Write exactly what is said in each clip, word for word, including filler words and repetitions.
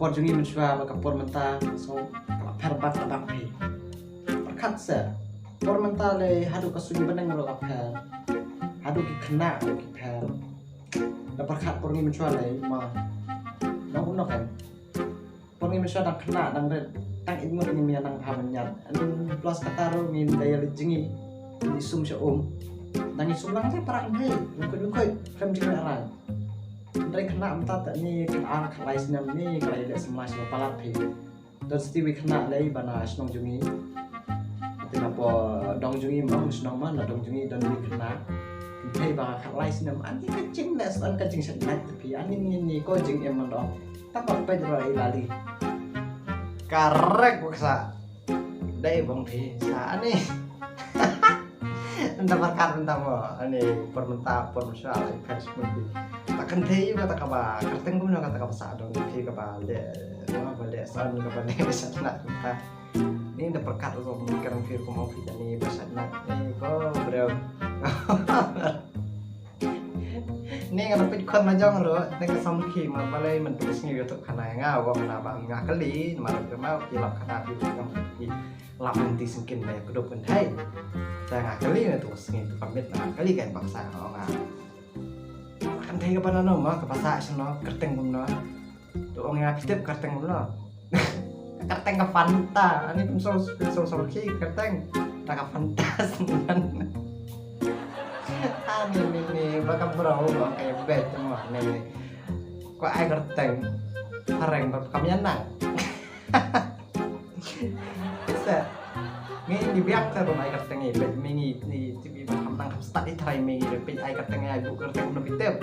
Por jong ngi mynshuwa bad ka por mynta, so ka la pher bak la bak phi. Pyrkhat se, por mynta lei haduh ka suiñ bneng ruh ka pher. Haduh ki khynnah ruh ki pher. Da pyrkhat por ngi mynshuwa lei ma. Nong u nong kan. Por ngi mynshuwa dang khynnah dang rit, tang ïeit ngut ngi mih nang bha mynñiat. An plus kata ruh ngi da ïa leit jngi. Ngi sum sha um. Dang ngi sum lang te para kan hei. Lungkut lungkut. Khlem jngi rai. Hynrei khynnah mynta te ngi khynnah khatlai snem ngi ka la ïaleh samla sha palat phi. Don sati wei khynnah lei ba na shnong jong ngi. Te na po dong jong ngi ma shnong ma na dong jong ngi don wei khynnah. Kynthei ba khatlai snem ani ka jingles an ka jingshait nat te phi ani ni ni ko jingim man dong. Tang ba peit ruh i lali. Correct baksa. Dei bong phi sa ani. Ynda pyrkhat mynta mo ani por mynta por mynshuwa la i phet smun phi. Ta kynthei ba ta kaba kyrteng kumno kata kaba sah dong phi kaba leh ma ba leh san kaba leh sah na ta. Ni ynda pyrkhat ruh mo kyrteng phi kum ong phi ta ni ba sah na ni ko bro. Ni nga peit khon ma jong ruh ni ka sam khi ma balei man tu sngi YouTube khana nga wa khana ba nga kali ma ruh ma ki lap khana phi ngam ki lap mynti sngkin ba ïa kdup kynthei. Te nga kylli na tu sngi tu ka miet nga kylli kan baksa nga ong nga. Kynthei kaba nano ma kaba sah shano kyrteng kumno. Tu ong ïa phi tip kyrteng kumno. Kyrteng ka Fanta. Ani pynshong pynshong shong ki kyrteng. Ta ka Fanta sngewbha. Ani ni ni ba ka bro ba ka ïa bet mo ni. Ko ai kyrteng. Phareng ba kam ïa nang. Sa ngi ngi biang sa rum ai kyrteng ngi bet ngi ngi ti bi ba kham nang kham stad i trai ngi bet ai kyrteng ngi ai bu kyrteng no bitep.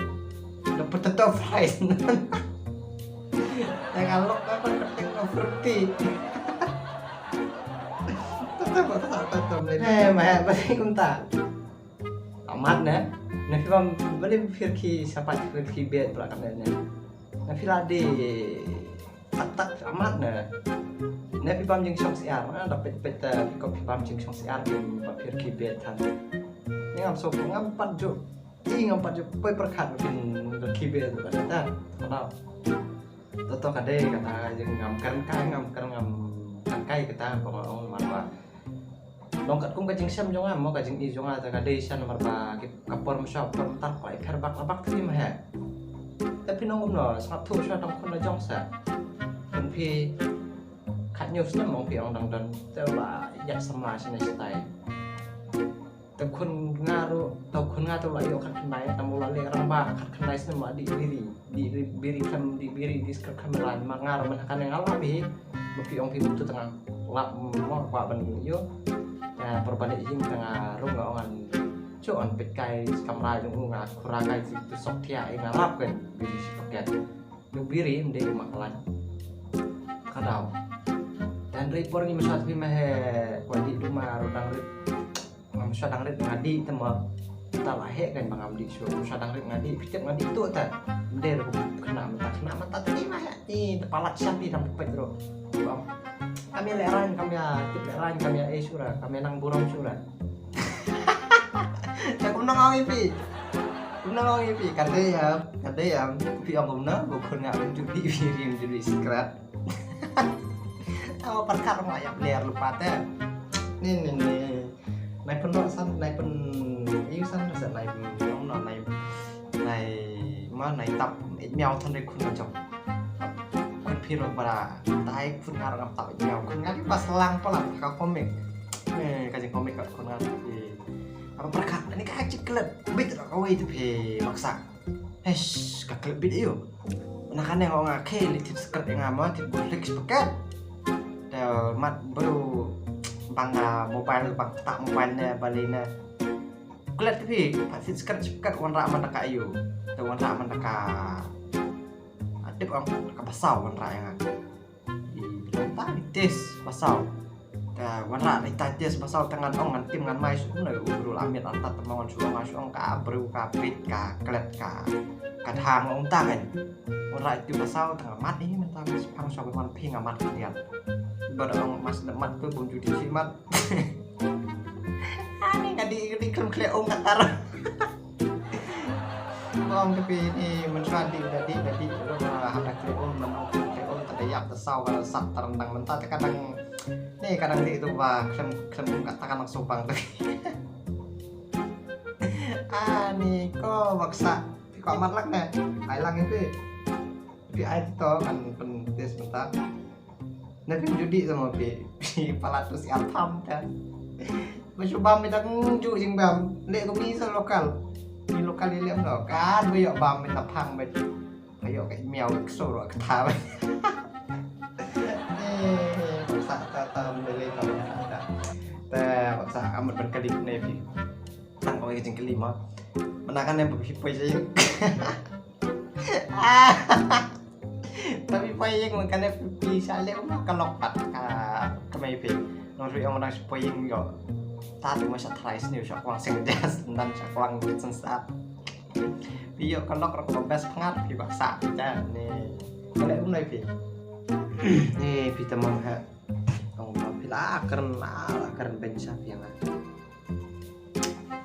No potato fries. Ya ka lok ka kyrteng no fruity. Tata ba ka tata mle. Eh ma ba kumta. Amat ne. Na phi bam bali phir ki sapat phir ki bet bra kam ne. Na phi la di tak tak amat ne. Ne phi bam jingshong siar na da pet pet eh, phi kop phi bam jingshong siar phi ba phir ki bet than. Ni ngam so ngam pat ju. Ni ngam pat ju poi pyrkhat phin da ki bet ba da ta. Kana. Toto ka dei kata jing ngam kan kai ngam kan ngam kan kai kata ba ong man ba. Long katkum ka jingshem jong nga mo ka jing i jong nga ta ka dei sha namar ba ki ka por msha por mtar ko ai pher bak bak ti ma he. Te phi nong um no sngap thu sha tang khun la jong sa. Pun phi khat nyu snem mong phi ong dang don te ba yak samla shane stai. Te khun nga ru te khun nga tu la ïoh khat khyndai tam la le rang ba khat khyndai snem ma di biri di biri khlem di biri di skret khlem ran ma nga ru man kane nga la bi. Ba phi ong phi tu tang lap mo kwa ban ïoh. Te por ban ïing tang rung nga ong an chu an pet kai kamra jong u nga khura kai ji tu sok thia i nga lap kan biri si paket. Yu biri mde u ma klan. Ka dau. Dan ri por ngi ma sat phi ma he kwa di du ma ru dang ri. Ngam sha dang rit nga di te ma. Ta la he kan ba ngam di shu sha dang rit nga di phi tip nga di tu ta. Mde ru khana mata khana mata ti ma he ti te palat sha ti dang pet ru. Bang. Kami le ran kami ya tip le ran kami ya eh sura kami nang burom sura. Te kum nang ong i phi. Kum nang ong i phi ka dei ya ka dei ya phi ong kum na bu khun nga ju di phi rim ju di skrat. Aw pyrkhat ma ya ler lupa te. Ni ni ni. Nai pun rok san nai pun iu san rasa nai pun no nai nai ma nai tap miau than dei khun jong. Khun phi rok bara tai khun ngar ngam tap miau khun ngar pas lang pala ka komik. Eh ka jing komik ka khun ngar. Apa pyrkhat ni ka chiklet bit rok away tu phi baksa. Eish, ka klet bit ïu. Na kane nga ong nga khe li tip skret nga ma tip bu fix paket. Te mat bru bang nga mobile bang tak mobile ne bali ne. Klet phi pat tip skret paket wan ra man ka ïu. Te wan ra man ka. Adip ong ka basaw wan ra nga. I ta i tes basaw. Ta wan ra i ta tes basaw ta ngan ong ngan tim ngan mai shu na u bru la mit anta ta mangon shu ong shu ong ka bru ka pit ka klet ka ka thang ong ta ngan. Wan ra i tu basaw ta ngan mat i men ta mas pang shu man phi nga mat ka diat. Ba da ong mas da mat tu bun ju di si mat. Ani nga di di klem kle ong ka tar. Ong ka phi ni man shu di da di da di ro ma ha ta kle ong man ong kle ong ta Ïap ta saw ka sat ta rendang mynta te ka dang, ne ka dang dei tu ba khlem khlem kum kata ka nang subang tu. Ani ko baksa phi ko mat lak ne. Ai lang phi. Phi ai to kan pyntis mynta. Na phi judi sama phi. Phi palat tu siap tham ta. Ba shu bam mynta kung ju jingbam. Le ko mi sa lokal. Mi lokal ni lem no. Kan ba ïoh bam mynta phang ba. Ayo ka miau ka soro ka tha. Eh, sa ta ta mele ta ta. Ta sa amat ban kali ne phi. Tang ko ka jingkali ma. Mana kan em phi poi jing. Tapi poi jing ma kan em phi sa le ma ka lok pat ka ka mai phi. Nong sui ong nang poi jing yo. Ta tu ma sa try sniu sa kwang sing jas dan sa kwang sensat. Phi ïoh ka lok rok ka best pyngat phi baksa phi ta ne. Ka leh um nai phi. Ne phi ta mong ha. Ong ba phi la kren la la kren ben sa phi nga.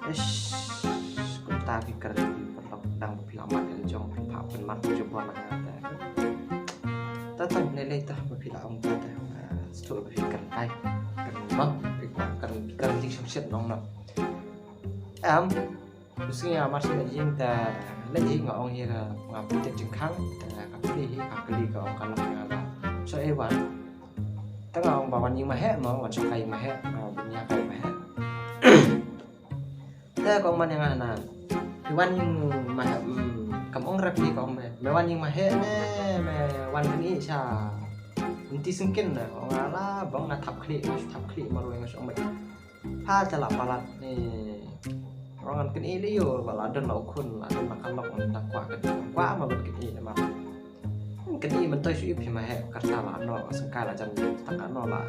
Ish. Kumta phi kren phi pynlok dang phi la mat kan jong phi pha pynmat jong bon nga ta. Ta ta ne le ta ba phi la ong ta ta. Stu ba phi kren kai. Kren ba phi kren kren jing sham shit nong no. Em. Sngi nga mar shu leh ïing ta leh ïing nga ong hi ka nga pyntiat jingkhang ta ka kli hi ka kli ka ong ka long nga ba. So eh wan. Ta nga ong ba wan ïing ma heh mo wan shong ka ïing ma heh nga ong bun ïa ka ïing ma heh. Ta ka ong man ïa nga na. Phi wan ïing ma heh kam ong rep hi ka ong me. Me wan ïing ma heh me me wan kani sha. Nti sengkin na ka ong nga la bang nga thap khlieh nga shu thap khlieh marwei nga shu ong me. Pha te la palat ne. Rong an kani le ïoh ba la don la u khun la don la ka lok ngan da kwah kani kwah ma ban kani ne ma. Kani ban toi shu ïoh phi ma heh kata la no sengkai la jan tak no la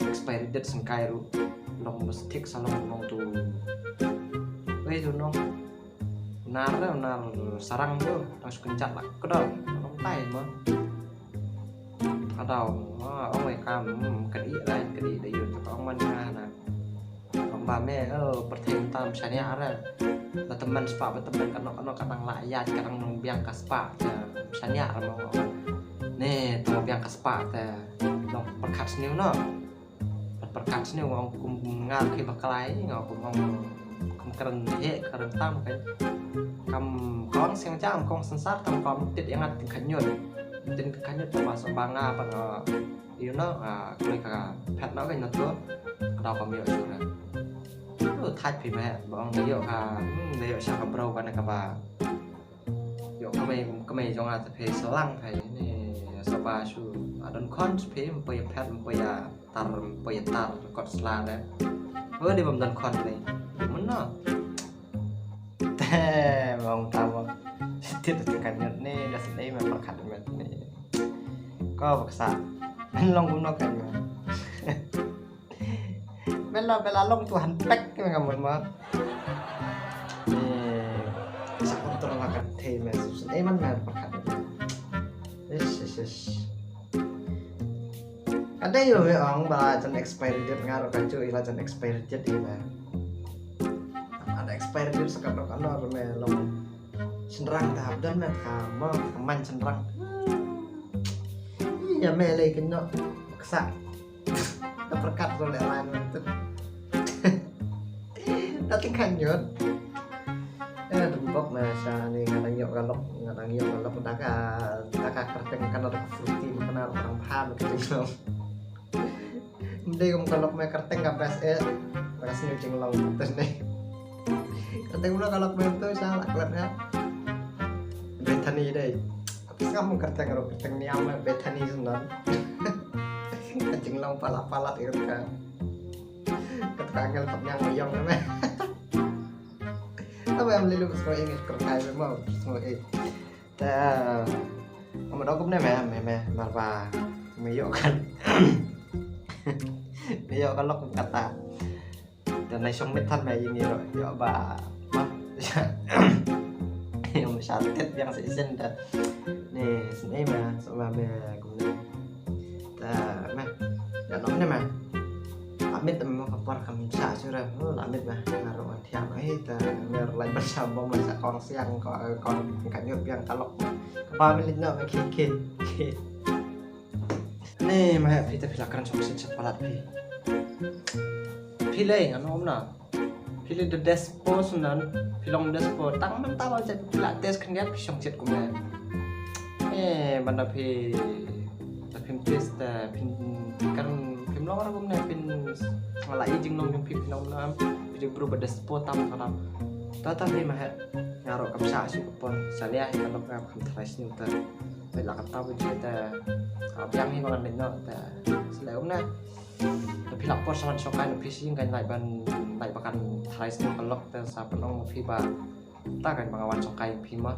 expiry date sengkai ruh. Long ba stik sa long long tu. Wei tu no. Nar re nar sarang tu nang shu kynjat la kedol long tai ma. Ka daw ong wei kam kadi lai kadi da ïoh ka ong man nga na. Ong ba me pyrthei tam shaniah re. Ba tymmen spah ba tymmen kano kano ka dang la ïaid ka dang nang biang ka spah shaniah re mo. Ne to biang ka spah te nong pyrkhat sniew no. Pyrkhat sniew nga ong kum nga khi ba klai nga kum ong kum kren heh kren tam kai. Kam kong siang jam kong sensar kam kam tit ïa nga tin khanyut. Tin khanyut ba so ba nga ba nga you know ah kloi ka phet na kai na tu. Ka daw kam ïoh shu na. Tu thait phi ba ba ong da ïoh ka da ïoh sha ka bro ka na ka ba. Ïoh ka mei ka mei jong nga ta phi salang phi ne sa ba shu adon khon phi mpo ïa phet mpo ïa tar mpo ïa tar kot sla de. Oi de bam don khon ne. Mun no. Te bang ta mo. Tit te kan ne da sdei me pyrkhat me ne. Ko baksa. Men long kum no kan me. Bela bela long tu han pek ke ngam ma. Eh, sa kontrol la kan thei me. Ei man me pyrkhat. Ish ish ish. Ada ïoh me ong ba jan expiry date nga ruh ka ju ila jan expiry date ila. Ada expiry date sa ka dok ano me long. Shynrang ta hap don me ka mo ka man shynrang. Ïa me lei kynnoh ksa. Ka pyrkhat ruh leh line mynta. Ta tyngkhan ïoh. Eh, dum bok na sha ni nga dang ïoh ka lok, nga dang ïoh ka lok da ka, da ka kyrteng ka na da ka fruity ma ka na dang bha ma ka jinglong. Mdei kum ka lok me kyrteng ka best eh. Da ka sniew jinglong mynta ne. Kyrteng mno ka lok me mynta sha la klet ha. Bethany dei. Sngap kyrteng ruh kyrteng niam Bethany sendon. Ka jinglong palat palat ïa ka. Ka ka ngel tap nyang mayong me. Tap em lilu sko English kyrkai me mo sko eh. Ta. Amo dok ne me me me mar ba. Me ïoh kan. Me ïoh kan lok kata. Te nai shong met than me ïing ïoh ïoh ba ma. Ïoh ma sha tet biang sa isen ta. Ne sne ma so ma me kum ne. Ta me. Ya nom ne ma. Amit me ka por kam sa sura. Amit ma. Ngaro an thiang ai ta me lai ban sa bom ma sa kong siang ko kong kan ïoh biang ka lok. Ka ba me lin no me khit khit. Ni ma heh phi te phi la kren shong shin sha palat phi. Phi lei ngan ong na. Phi lei da despo sunan, phi long despo tang mynta ba jet phi la test khyndiat phi shong jet kumne. Eh, banda phi, ta phim test ta phin kren phim long ra kumne phin, nga la i jinglong jong phi phin ong na phi ju bru ba despo tam ka tam. Ta ta phi ma heh. Nga ruh kam shah shuh ka por, sha lia hi ka lok nga kham tharai sniew ta. Peit la katta ba jia ta. Ka biang hi ba ngan leit noh ta. Sha lia um na. Ta phi la por sa wan shongkai na phi sing kan lai ban lai ba kan tharai sniew ka lok ta sa pynong phi ba. Ta kan ba nga wan shongkai phi ma.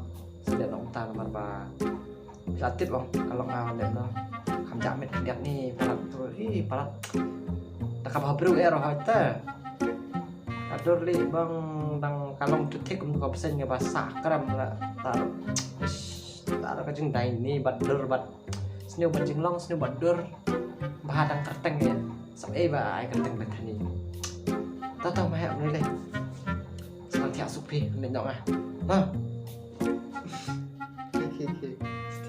Sha lia noh um ta namar ba. Phi la tip ong ka lok nga wan leit noh. Kham jah met khyndiat ni palat tu. Hi palat. Ta ka ba briew eh roh hoi ta. Ka dur lei bang dang ka long tu thik um ka bseiñ nga ba sah kram la ta. Ish, ta ka jingdai ni bad dur bad sniew bad jinglong sniew bad dur. Ba dang kyrteng ïa. Sap ei ba ai kyrteng ba thani. Ta ta ma heh ni lei. Sa thiah suk phi ni nyong ah. Ma. Ki ki ki.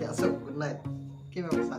Thiah suk good night. Ki ma sa.